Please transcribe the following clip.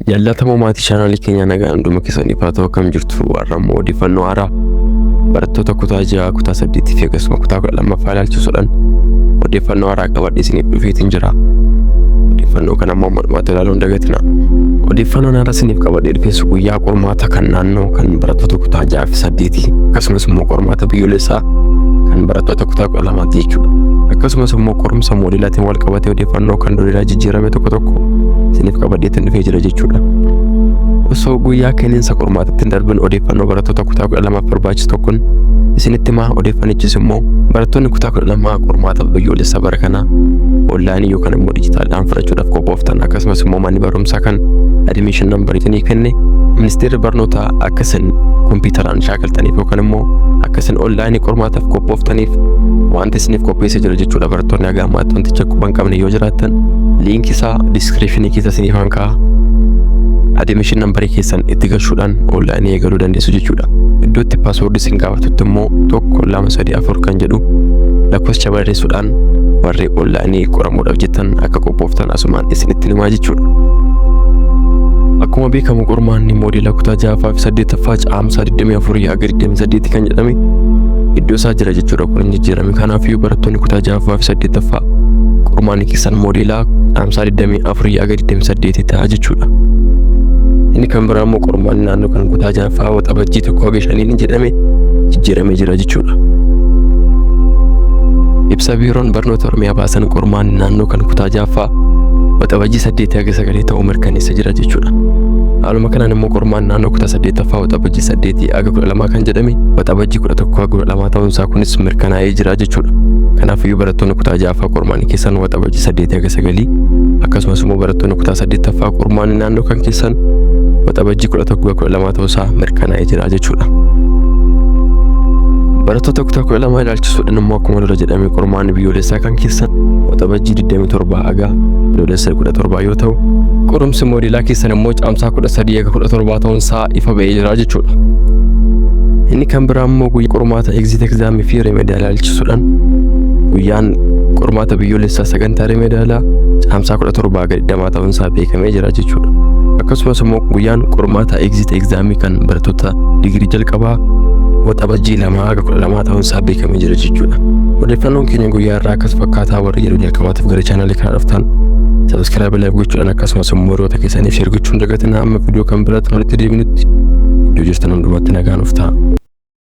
Jaallatamoo maatii chaanaalii keenyaa, nagaan hunduma keessaniif haa ta'u. Akkam jirtu? Har'a immoo odeeffannoo haaraa barattoota kutaa 6, kutaa 8 fi akkasuma kutaa 12ffaa ilaalchisuudhaan odeeffannoo haaraa qabadhee isiniif dhufeetiin jira. Odeeffannoo kana immoo ammanumaatti ilaaluu hin dagatina. Odeeffannoon haaraa isiniif qabadhee dhufes guyyaa qormaata kan naannoo kan barattoota kutaa 6 fi 8, akkasumas immoo qormaata biyyoolessaa kan barattoota kutaa 12ti jechuudha. Akkasumas immoo qorumsa moodeelaatiin wal qabatee odeeffannoo kan durii jijjiirame tokko tokko isiniif qabadheetiin dhufee jira jechuudha. Osoo guyyaa kenniinsa qormaatatti hin darbin odeeffannoo barattoota kutaa 12f barbaachisu tokkoon isinitti himaa. Odeeffannichis immoo barattoonni kutaa 12 qormaata biyyoolessaa bara kanaa onlaayinii yookaan immoo dijitaaliidhaan fudhachuudhaaf qophooftan, akkasumas immoo manni barumsaa kan admission number isinii kenne, ministeerri barnootaa akka isin kompiitaraan shaakaltaniif yookaan immoo akka isin onlaayinii qormaataaf qophooftaniif wanti isiniif qopheessee jira jechuudha. Barattoonni haga ammaatti wanticha quba hin qabne yoo jiraattan, liinkii isaa description keessa isiniif kaa'a. Admission number keessan itti galchuudhaan onlaayinii eegaluu dandeessu jechuudha. Iddoo itti password isin gaafatutti immoo 1 2 3 4 kan jedhu lakkoofsicha barreessuudhaan warri onlaayinii qoramuudhaaf jettan akka qophooftan asumaan isinitti himaa jechuudha. Akkuma beekamu, qormaanni moodeela kutaa ja'affaa fi saddeettaffaa Caamsaa 24 haga 28 kan jedhame iddoo isaa jira jechuudha, kun hin jijjiirame. Kanaafiyyuu barattoonni kutaa ja'affaa fi saddeettaffaa, qormaanni keessan moodeelaa Caamsaa 24 haga 28 ta'a jechuudha. Inni kan biraa immoo qormaanni naannoo kan kutaa ja'affaa Waxabajjii 1 haga 5 jedhame jijjiiramee jira jechuudha. Ibsa Biiroon Barnoota Oromiyaa baasan, qormaanni naannoo kan kutaa ja'affaa Waxabajjii 8 haga 9 ta'uu mirkaneessa jira jechuudha. Haaluma kanaan immoo qormaan naannoo kutaa saddeettaffaa Waxabajjii 8 haga 12 kan jedhame Waxabajjii 11 haga 12 ta'uunsaa kunis mirkanaa'ee jira jechuudha. Kanaafiyyuu barattoonni kutaa ja'affaa, qormaanni keessan Waxabajjii 8 haga 9, akkasumas immoo barattoonni kutaa saddeettaffaa, qormaanni naannoo kan keessan Waxabajjii 11 12 ta'uusaa mirkanaa'ee jira jechuudha. Barattoota kutaa 12 ilaalchisuudhaan immoo, akkuma dura jedhame, qormaanni biyyoolessaa kan keessan Waxabajjii 27 haga Adoolessa 17 yoo ta'u, qorumsi moodeelaa keessan immoo Caamsaa 13 haga 17 ta'uunsaa ifa ba'ee jira jechuudha. Inni kan biraa immoo guyyaa qormaata exit exam fi remedial ilaalchisuudhaan, guyyaan qormaata biyyoolessaa sagantaa remedialaa Caamsaa 17 haga 20 ta'uunsaa beekamee jira jechuudha. Akkasumas immoo guyyaan qormaata exit exam kan barattoota digirii jalqabaa Waxabajjii 2 haga 12 ta'uunsaa beekamee jira jechuudha. Odeeffannoon keenya guyyaa irraa akkas fakkaataa. Warri yeroo jalqabaatiif gara chaanaalii kana dhuftan, subscribe, like gochuudhaan, akkasumas immoo hiriyoota keessaniif share gochuun dagatinaa. Amma viidiyoo kan biraatti walitti deebinutti, iddoo jirtan hundumatti nagaan of ta'a.